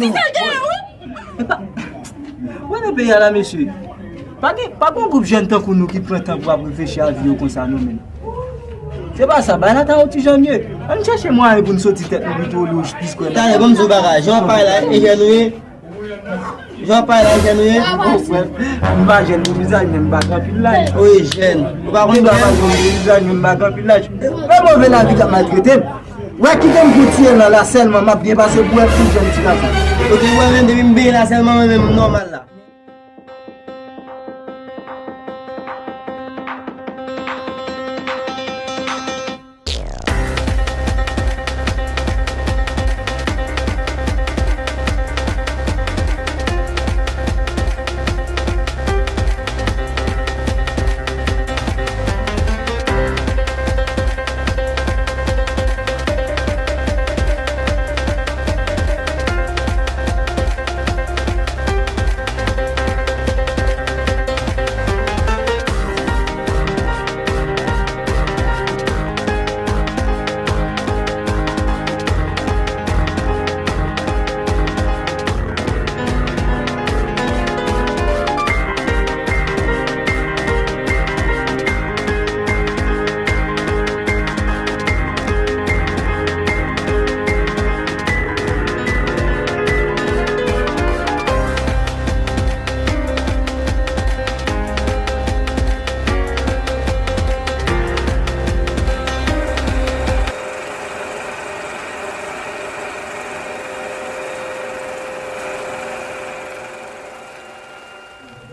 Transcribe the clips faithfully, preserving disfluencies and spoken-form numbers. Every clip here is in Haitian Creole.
Ti sal genyen, wi. Epa, wè nan peyi a la, mesye. Pa gen, pa gen yon gwoup jèn tankou nou ki pran tan pou ap reflechi a vi yo konsa, non, menm. Se pa sa, bagay la ta yon ti jan mye. Ann chèche mwayen pou n soti tèt nou pito olye w plis kwè nan. Talè, ban m di w bagay. Jan w ap pale la, e jèn ou ye? Jan w ap pale la, e jèn ou ye? Bon, frè, m pa jèn pou vizaj, men m pa gen anpil laj. Ou ye jèn. Ou pa konn jèn? M pa jèn pou vizaj, men m pa gen anpil laj. Mwen move lavi k ap maltrete m. Wè, kite m pou tiye nan la sèlman, m ap byen pase pou wè pou jèn ti gason. Ok, wè, menm depi m benyen la sèlman, mwen menm m nòmal la.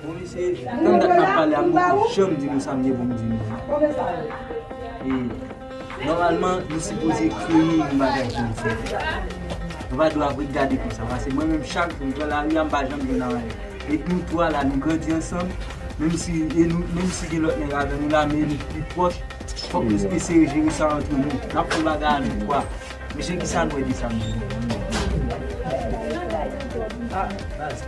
Bon, mesye, tann dat n ap pale a, m poko janm di nou sa m gen pou m di nou. E, nòmalman, nou sipoze kreye yon bagay pou nou fè. Nou pa dwe ap ret gade konsa, paske mwen menm chak jou m pran lari a, m pa janm jwenn anyen. E nou twa la, nou grandi ansanm, menm si, e nou, menm si gen lòt nèg avè nou la, men nou pi pwòch, fòk nou eseye jere sa antre nou. N ap fè bagay a nou twa. Mesye, kisa nou wè de sa, mesye? Ah, baz.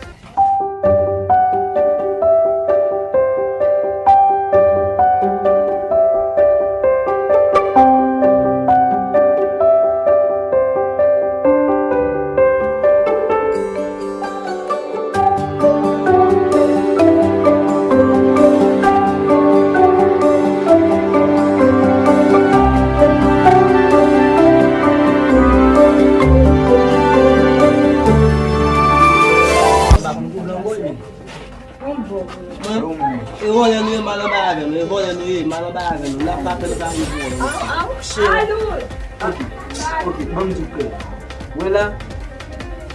Mwen, e vòlè nou ye, m al anba avè nou, e vòlè nou ye, m al anba avè nou, n ap batay nou pa vin pou wè nou. Ok, ok, ban m di w klè. Wè la,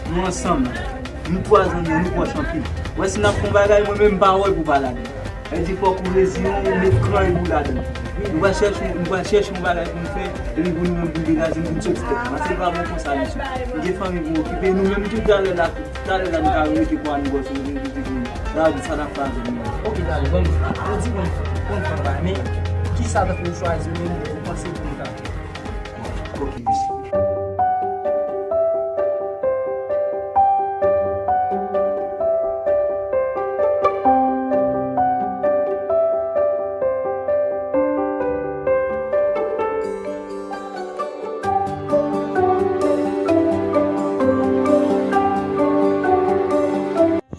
nou ansanm, nou twa zanmi, nou pwòch anpil. Wè si n ap fè yon bagay, mwen menm m pa wè pou pa ladan. Sa vle di fòk ou reziyen w, ou met kran epi w ladan. Nou pral chèche, nou pral chèche yon bagay pou n fè, epi pou nou menm pou n degaje n, pou n soti tèt nou. Paske l pa bon konsa, mesye. Nou gen fanmi pou n okipe, nou menm tou talè la, talè la nou ka rete pou anivèsè nou, nou vin vizite nou. Sa vle di sa n ap fè avè nou. Ok, talè, bon, nou di bon, bon, bon, men kisa tankou nou chwazi menm, ou panse pou nou ta fè? Ok, mesye.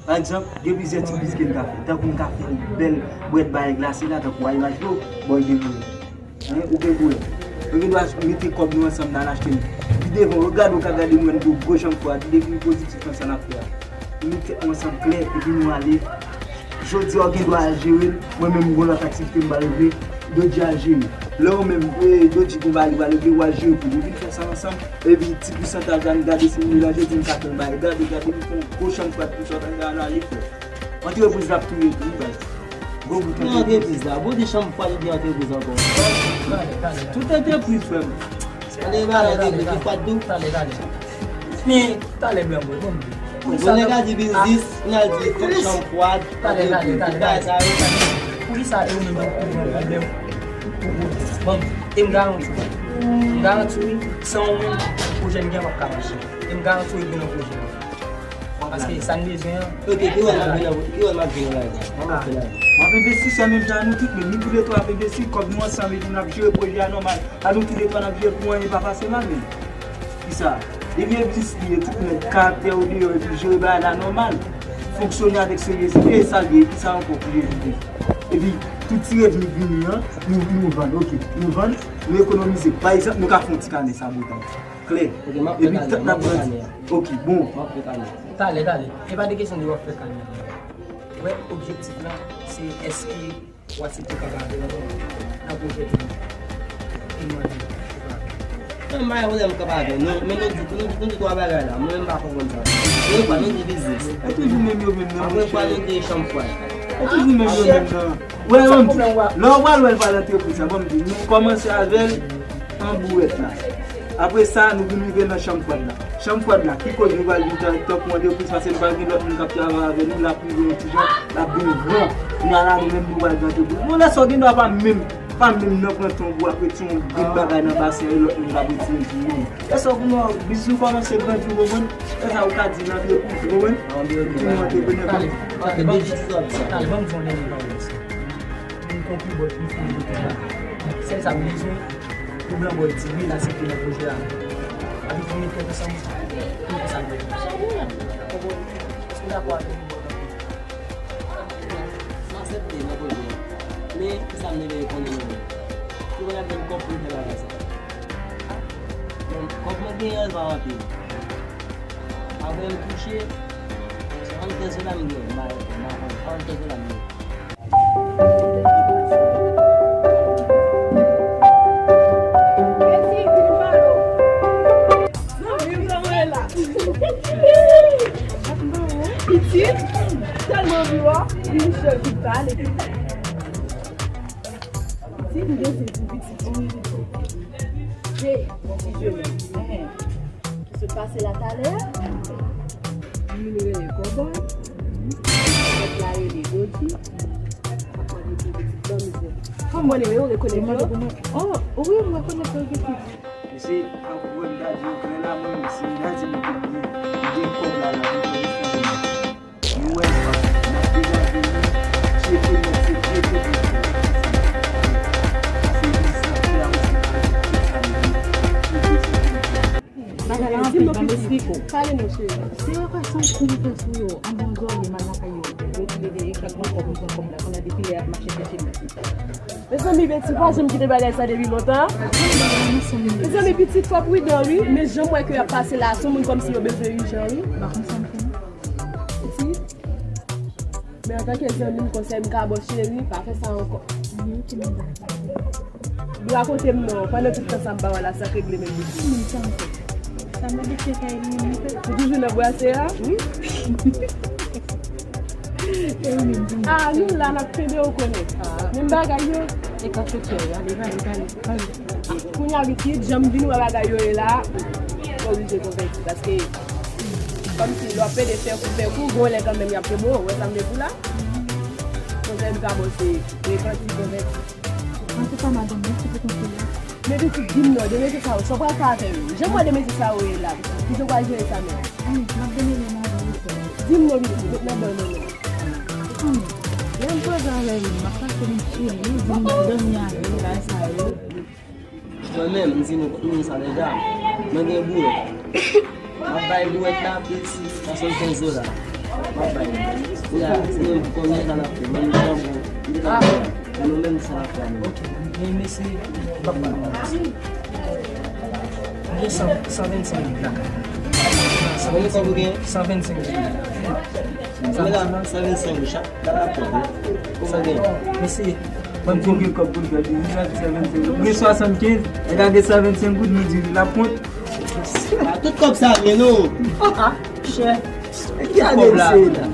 Pa egzanp, gen plizyè ti biznis ke n ka fè. Tankou n ka fè yon bèl bwèt bagay glase la, tankou a imaj yo, bò gen bouyon. Hein, ou gen bouyon. Nou gen dwa mete kòb nou ansanm nan achte l. Pi devan, ou gade, ou ka gade mwen tou, gwo chanm fwa, depi m pozitif nan sa n ap fè a. Nou met tèt nou ansanm klè, epi nou ale. Jodi a, ou gen dwa al jere l, mwen menm, m gon lòt aktivite m pral regle, Dodji al jere. Lè ou menm, eh, Dodji gon bagay li pral regle, ou al jere pou li. Vin fè sa ansanm, epi ti pousantaj la, n gade si n melanje, di n ka fè yon bagay. Gade, gade, m fè yon gwo chanm fwa pou sòt an ale fè. Antrepriz la ap touye tou, wi, baz. Gwo bout antrepriz. Antrepriz la, bon, de chanm fwa li gen antrepriz ankò. Talè, talè, talè. Tout antrepriz, frè m. Talè, talè, talè, talè. Talè, talè. Men, talè, blan mwen, bon. Bon, nèg la di biznis, n al di fòk chanm fwa, talè, talè, talè, talè. Poukisa e ou menm ou gen yon pwoblèm pou biznis? Bon, e m garanti w. M garanti w, san ou menm, pwojè n gen p ap ka mache. E m garanti w, e gen yon pwojè. Paske sa n bezwen an. Ok, ki wè m ap vin nan, ki wè m ap vin nan live la? Kòman w fè live? W ap envesti sè menm jan nou tout menm. Nou toulètwa ap envesti kòb nou ansanm epi n ap jere pwojè a nòmal. A nou toulètwa n ap jere pou anyen pa pase mal menm. Kisa? Ebyen, vis li ye, tout nèg karaktè ou deyò, epi jere bagay la nòmal. Fonksyone avèk seryezite, e sa l ye, epi sa ankò ki rezite. Epi, tout ti revni k vini an, nou, nou vann, oke, nou vann, nou ekonomize. Pa egzanp, nou ka fè yon ti kanè sa botan. Klè. Epi, n ap grandi. Oke, bon. Talè, talè. E pa de kesyon de w ap fè kanè. Wè, objektif la, se èske w aksepte kanpe avè nou nan pwojè ke nou te mande kanpe avè nou. Non, m pa gen pwoblèm kanpe avè nou, men nou di, nou, nou di twa bagay la, mwen menm m pa konprann sa. Premye fwa nou di biznis. E toujou menm yo menm nan, monchè. Apre fwa nou di chanm fwad. E toujou menm yo menm nan. Wè, lè w pral wè l pral antrepriz la, ban m di, nou kòmanse avè l an bouwèt la. Apre sa, nou vin rive nan chanm fwad la. Chanm fwad la, ki kote nou pral vin tankou antrepriz, paske nou pral gen lòt moun k ap travay avè nou, l ap rive yon ti jan, l ap vin gran. Kounye a la, nou menm nou pral gen antrepriz. Bon, lè sa w gen dwa pa menm, pa menm nan pran tan w pou w ap retire yon grenn bagay nan basen an, e lòt moun k ap retire l pou ou. Lè sa w gen dwa, biznis ou kòmanse grandi, ou konprann? Lè sa ou ka di nan antrepriz, ou konprann? Ou di nou antreprenè. Talè, talè, ban m di w yon bagay. Vin konpli bòt li fini bouton la. Sèl sa m bezwen pou blan bòt di wi, l aksepte nan pwojè a. Epi pou nou met tèt ansanm pou nou fè sa nou vle. Ou dakò avè m? M aksepte nan pwojè a. Men, ki sa m te vle konnen nan men? Ki mwen ap jwenn kòb pou m fè bagay sa? Men, kòb mwen genyen an pa anpil. Apre m touche, se swasanntèz dola m genyen. M pa, m pa konn, swasanntèz dola m genyen. Pitit, tèlman anvi wè w, li chèf ki pale. Si m gen se pou pitit, wi. Hey, ti jeni. Ki sot pase la talè a, youn rele Kòbòy, lòt la rele Dodji, ap mande pou pitit ban mizè. Kòm mwen rele yo, rekonèt yo? Oh, wi, m rekonèt yo, pitit. Mesye, anpwen m ta di yo klè la, mwen menm, si m ta di nou tout byen, m gen kòb la, la, nou konnen sa. Nou wè l pa, n ap degaje nou, tcheke nèg se tcheke nèg. Se li sa k fè a, se pa li sa k fè a. Bagay la anpil, ban m esplike w. Pale non, cheri. Se yo ka san kou nou fè sou yo, anvan zòrye m al lakay yo, yo tou le de yo chak pran kòb, nou pran kòb la, kounye a depi lè y ap mache chèche nou. Mezanmi, Betty pa janm kite bagay sa depi lontan. Mezanmi, pitit fò pridan wi, men jan m wè ke y ap pase la, se yon moun kòmsi yo bezwen ijan wi. Pitit. Men antanke zanmi m, konsèy m ka ba w cheri, pa fè sa ankò. Li rakonte m non, pandan tout tan sa m pa wè la, sa k regle menm pitit. Sa m abitye kay li menm, li fè. Ou toujou nan brase a? Wi. Ah, nou la, n ap kenbe w konnen. Menm bagay yo. E ka fè kè, ale, ale, ale, ale. Kounye a, pitit, jan m vin wè bagay yo ye la, mwen oblije konvèti, paske kòmsi lè w ap pede fè kou, fè kou, gon lè kanmenm y ap fè bon, ou wè sa m vle pou la. Konsèy m ka ba w se repanti, konvèti. Antouka, madanm, mèsi pou konsèy la. Men pitit, di m non, de mesye sa yo, sa w pral fè avè yo? Jan m wè de mesye sa yo ye la, pitit, kijan w pral jere sa menm? Ann, m ap demele m avè l, sè. Di m non, pitit, met nan ban non, non. Ann, lè m poze avè l, m ap pase m chili, di m dòmi avè l, bagay sa yo. Mwen menm, m di nou, m di sa deja. Mwen gen bouwèt. M ap bay bouwèt la, piti, swasannkenz dola. M ap bay. Kounye a, se menm pou konnen sa n ap fè. Mwen, m tanbou. M te tanbou. Men nou menm, sa n ap fè, nou. Ok, men mesye, m p ap pale. M gen san, san vennsenk goud lakay mwen. Konbyen kòb ou gen? San vennsenk goud. Sa vennsenk goud chak. Sa gen. Mesye, ban m di w gen kòb pou l fè biznis la, se san vennsenk goud. Ou gen swasannkenz, nèg la gen san vennsenk goud, nou di l ap kont. A, tout kòb sa vyen non. Chè. Ki ane misye ye la?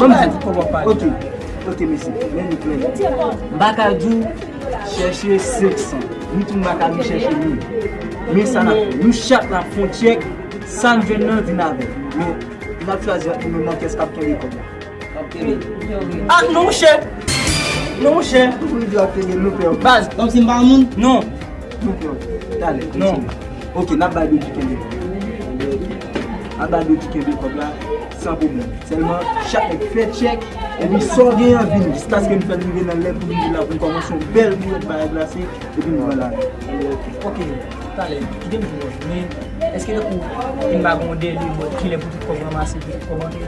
Ban m di w. Kòb w ap pale. Ok. Ok, mesye. Men nou klè. M pa ka di w chèche senk san. Nou tou m pa ka di chèche mil. Men sa n ap fè. Nou chak n ap fè yon tchèk. Sa n jwenn nan vin avè l. Men n ap chwazi ant nou menm nan kès k ap kenbe kòb la. Ah, non, monchè. Non, monchè. Ou di w ap kenbe l, nou pè w. Baz, kòmsi m pa moun? Non. Nou pè w. Talè, non. Ok, n ap bay Dodji kenbe kòb la. N ap bay Dodji kenbe kòb la, san pwoblèm. Sèlman, chak nèg fè tchèk, epi sa w genyen an vini, jiskaske nou fè l rive nan lè pou nou vin la, pou nou kòmanse yon bèl bouwèt bagay glase, epi nou pran lari. Ok, talè, kite m di w, men Èske tankou, vin pa gen yon deli, bon, kilè pou tout kòb ranmase, pou tout kòb antre?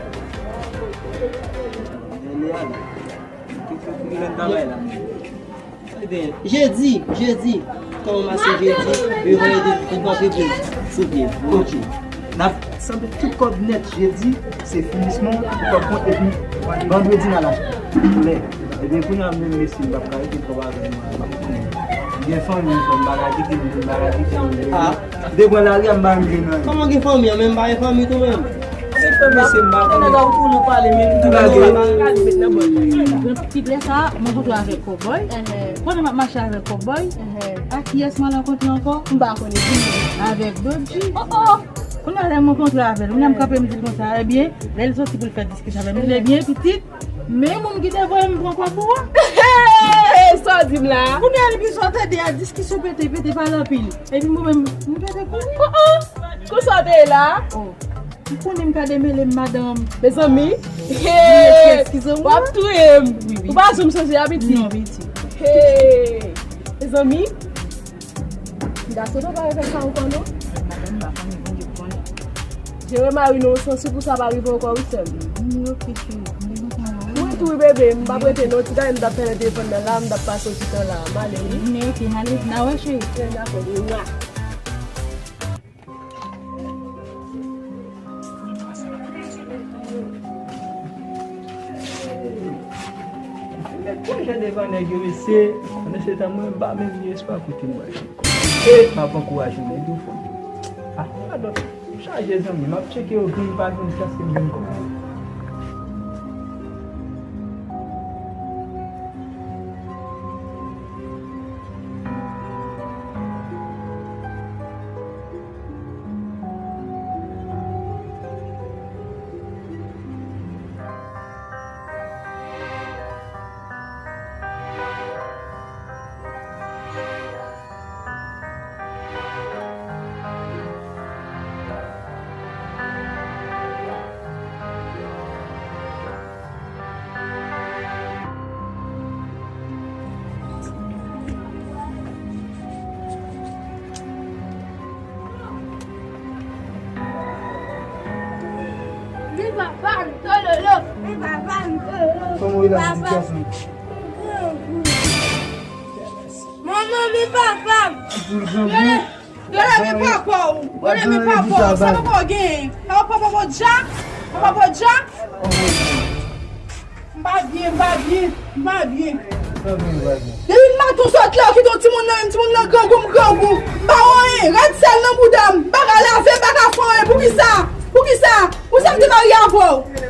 Deli a la. Ki, ki, ki lè travay la? Ebyen, jedi, jedi, kòmanse jedi, yo voye de, de bon pepe sou pye. Ok. N ap sanble tout kòb nèt jedi, se finisman, pou kòb kont, epi vandredi n al achte. Lè. Ebyen, kounye a menm mesye, m p ap ka rete twòp avè nou, m ap konnen. M gen fanmi, m pa ka kite m, m pa ka kite m. Ah. Depi lari a, m pa menm jwenn anyen. Kòman gen fanmi an, men m pa gen fanmi tou menm? Gen fanmi, se m pa konnen. Nèg la ou tounen pale, men m tou lage. Ti lè sa, mwen kontre avèk Cowboy. Konnen m ap mache avèk Cowboy. A kiyès mwen rankontre ankò? M pa konnen. Avèk Dodji. Oh, oh. Kounye a lè mwen kontre avè l, kounye a m kanpe m di l konsa, ebyen, lè l soti pou l fè diskisyon avè m, li di, ebyen, pitit, men moun ki te voye m pran kòb ou a. Sa w di m la? Kounye a depi sa w tande a, diskisyon pete, pete pale anpil. Epi mwen menm, m pete kouri. Oh, oh. Konsa w te ye la? Oh. M konnen m ka demele m, madanm. Mezanmi. Eskize mwen. W ap touye m. Wi, wi. Ou pa janm chanje a, pitit? Non, pitit. Hey. Mezanmi. M ta sot pa fè sa ankò, non? Madanm, m pa konnen, Bondye konnen. Jere mari nou, se pou sa pa rive ankò, wi, sè m. Wi, ok, cheri. M te kontan wè w. Mwen tou, wi, bebe, m p ap rete, non. Ti gade m t ap fè nan telefòn nan la, m t ap pase yon ti tan la. M ale, wi. Wi, ok, m ale. N a wè, cheri. Dakò, wi. Mwen met pwojè devan nèg yo, mesye. Pandan se tan, mwen pa menm gen espwa kote m pral jwenn kòb. E m ap ankouraje nèg yo fò. Ah, pa dòt. M chaje zanmi, m ap tcheke yo vin pa vin, jiskaske m jwenn kòb. Vin papa m, tololo. Vin papa m, tololo. Kòman w ye la, papa? Sitiyasyon? Manman, vin papa m. Pou l grangou. Yo leve papa w. Yo leve papa w. Sa papa w genyen. Papa, papa w dja. Papa w dja. M pa byen, m pa byen, m pa byen. Depi maten w sot la, w kite yon timoun nan menm, timoun nan grangou, m grangou. M pa wè anyen. Rad sèl nan bouda m. M pa ka lave, m pa ka fè anyen. Poukisa? Poukisa? Poukisa m te marye avè w?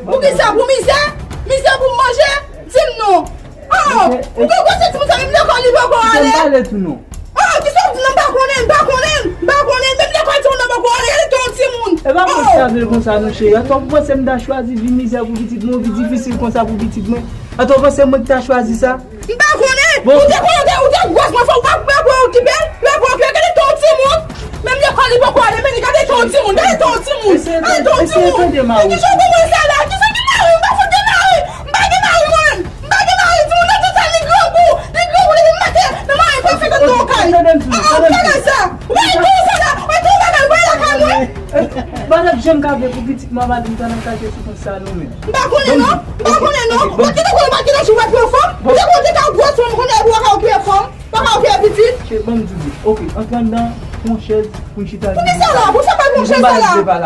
Poukisa? Pou mizè? Mizè pou m manje? Di m non. Oh, ou gen gwo timoun sa, menm lekòl li poko ale. Kite m pale tou non. Oh, kisa w di non, m pa konnen, m pa konnen, m pa konnen, menm lekòl timoun nan poko ale, gade ton timoun. E pa mwen ki ta vle konsa non cheri. Atò ou panse m ta chwazi vi mizè pou pitit mwen, vi difisil konsa pou pitit mwen? Atò ou panse mwen ki ta chwazi sa? M pa konnen. Ou te konnen, ou te, ou te gwòs mwen, fò w pa, pa, pa okipe l, pa, pa okipe l, gade ton timoun. Menm lekòl li poko ale, men li gade ton timoun, gade ton timoun. Gade ton timoun. Eseye tande mari w. Kisa w konprann sa la? Kisa ki mari? M pa fout gen mari. M pa gen mari mwen. M pa gen mari. Timoun nan tout sa, li grangou. Li grangou depi maten. Nan mari pa fè tèt nan yon kay. Tande m di nou, tande m di nou. Bagay sa. Wè, tande sa la. Wè, tande bagay, wè lakay mwen. Bagay jan m ka fè pou pitit mwen pa di m ta nan kalite soufrans sa non men. M pa konnen non. M pa konnen non. Mwen ki te konnen pa ki nan jou wè pou yon fanm. Mwen te konnen te ka gwòs mwen, mwen konnen pou w ka okipe fanm. Papa w fè pitit? Cheri, ban m di w. Ok, antre anndan, pran yon chèz pou n chita. Poukisa la? Poukisa pa pran yon chèz la?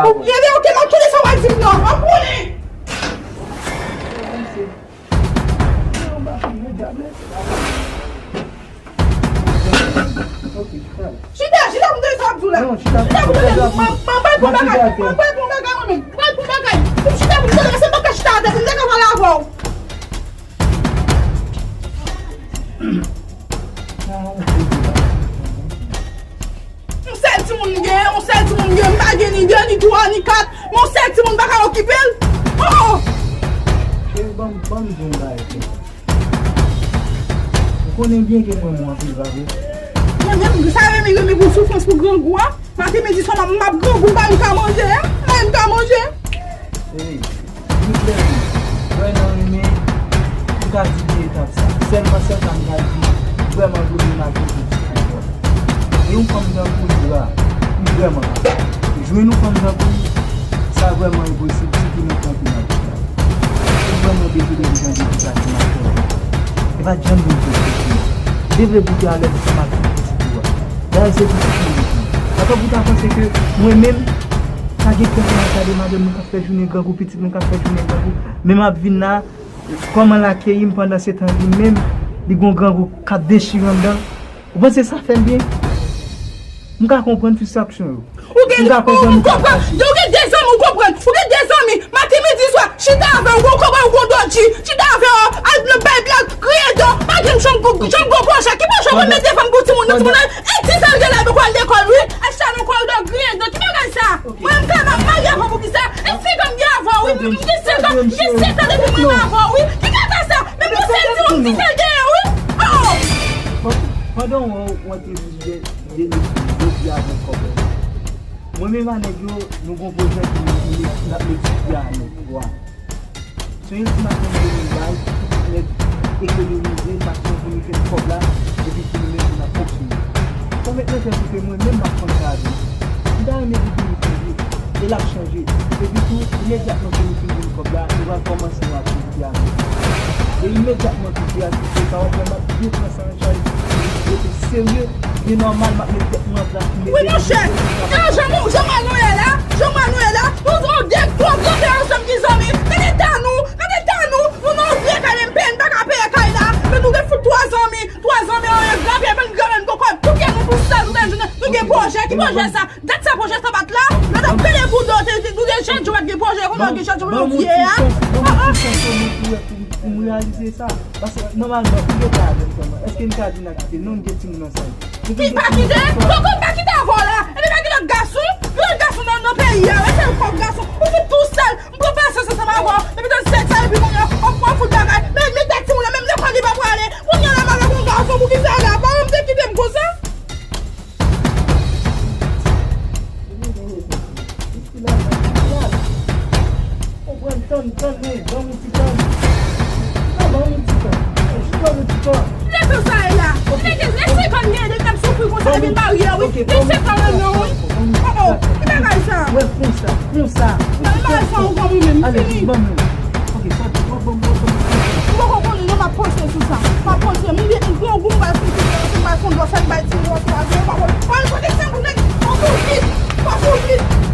Ou byen, ok, m ap tande sa w ap di m nan. M ap konnen. Ok, chita. Chita, chita pou m tande sa w ap di w la. Non, chita. Chita pou m tande. Mwen, mwen pral pran bagay. Mwen pral pran bagay mwen menm. Mwen pral pran bagay. Pou m chita pou m tande, paske m pa ka chita atè pou m te ka pale avè w. Yon sèl timoun m gen, yon sèl timoun m gen, m pa gen ni de, ni twa, ni kat, men yon sèl timoun m pa ka okipe l. Oh, oh. Cheri, ban m, ban m di w yon bagay, cheri. Ou konnen byen ke mwen renmen w anpil, pa vre? Mwen menm, sa renmen, renmen pou soufrans, pou grangou a. Maten, midi, swa, m ap, m ap grangou, m pa menm ka manje, m pa menm ka manje. Ey, ni klè, lè nan renmen, m ka di de etap sa. Sèlman sèl sa m ka di, vrèman, vrèman, m ap di ankò. E yon fanm tankou Libra, li vrèman pa. Vrèman enposib, sitou nan tan ke n ap viv la. Si w vrèman bezwen de yon edikasyon, m ap fè w. E pa janm vin posib pou ou. Devle boute alèz ansanm ak tout pitit ou a. Dayè se pitit mwen li ye. Atò pou w ta panse ke mwen menm, sa gen kè mwen ap gade madanm mwen k ap fè jounen grangou, pitit mwen k ap fè jounen grangou, men m ap vin la, kòman l akeyi m pandan se tan li menm, li gon grangou k ap dechire anndan l. Ou panse sa fè m byen? M ka konprann fristrasyon yo. Ou gen, m ka konprann ou konprann. Ou gen de zanmi ou konprann. Ou gen de zanmi. Maten, midi, swa, chita avè w, ou konprann, ou gon dodji. Chita avè w, al nan bay blag, griyen do. Pa gen janm gon, janm gon pwojè. Ki pwojè ou mete fanm pou timoun nan, timoun nan? E ti sèl gen la pou al lekòl, wi. Al chita nan koridò, griyen do. Ki bagay sa? Mwen, m ka, m ap marye avè w pou ki sa? E senk an m gen avè w, wi. M gen senk an, m gen senk an depi mwen avè w, wi. Ki kaka sa? Menm yon sèl ti, yon ti sèl genyen, wi. Oh! Pandan w, w antre jodi a avèk kòb la. Mwen menm a nèg yo, nou gon pwojè pou nou, nou met, n ap met sou pye a nou twa. Se yon ultimatum ke nou bay pou tout nèg ekonomize fason pou nou jwenn kòb la, epi pou nou menm pou n ap fonksyone. Sa w met nan tèt ou ke mwen menm m ap konn sa avè w. M ta renmen pou peyi chanje, e l ap chanje. Epi tou, imedyatman ke nou fin jwenn kòb la, nou pral kòmanse yon aktivite avè w. E imedyatman ke w fè aktivite sa, w ap wè m ap byen pran sa an chaj, rete serye, byen nòmal, m ap met tèt mwen an plas pou mete... Wi, monchè, e jan nou, jan mwen nou ye la, jan mwen nou ye la, nou, nou de gwo grandè ansanm ki zanmi, gade eta nou, gade eta nou, nou nan yon vye kay, menm peye, n pa ka peye kay la, men nou gen fout twa zanmi, twa zanmi an, yon granpyè, menm granmè, n poko, tout pye nou tou sal, nou gen, nou gen pwojè, ki pwojè sa? Dat sa pwojè sa bat la, nou t ap pele pou do, te, te, nou gen jèn, yo pa t gen pwojè, kounye a gen jèn, yo vye a. Ban m yon ti chans, ban m yon ti chans omwen pou, pou, pou m reyalize sa. Paske, nòmalman, m gen kay avè m sèlman. Èske m ka di n a kite? Non, m gen timoun ansanm. Ki pa kite? Poko m pa kite avè w la. Epi pa gen lòt gason? Gen lòt gason nan, nan peyi a, wi, se yon kòk gason. Ou fout tou sèl. M pran pasyans ansanm avè w. Epi tann sèt sa, epi kounye a, w ap, w ap fout bagay. Men, men dat timoun nan, menm lekòl li pa prale. Kounye a la, m al avè yon gason, pou ki sa la? Pa m te kite m konsa. Konprann, tann, tann, men, ban m yon ti tann. Non, ban m yon ti tan. Jis ban m yon ti tan. Kilè tan sa ye la? Kilè, kilè senk an m genyen depi m ap soufri konsa depi m marye a, wi. Gen senk an nan non, wi. Oh, oh, ki bagay sa? Wè, konsa, konsa. Nan bagay sa ankò mwen menm, m fini. Ok, sa di, w ap ban m, w ap ban m. M poko konnen non, m ap panse sou sa. M ap panse, m gen yon gwo gou m pral fè, m pral fè yon dlo sèk bay timoun yo, yo pa konn. Al kote sa pou nèg, pa fout vit, pa fout vit.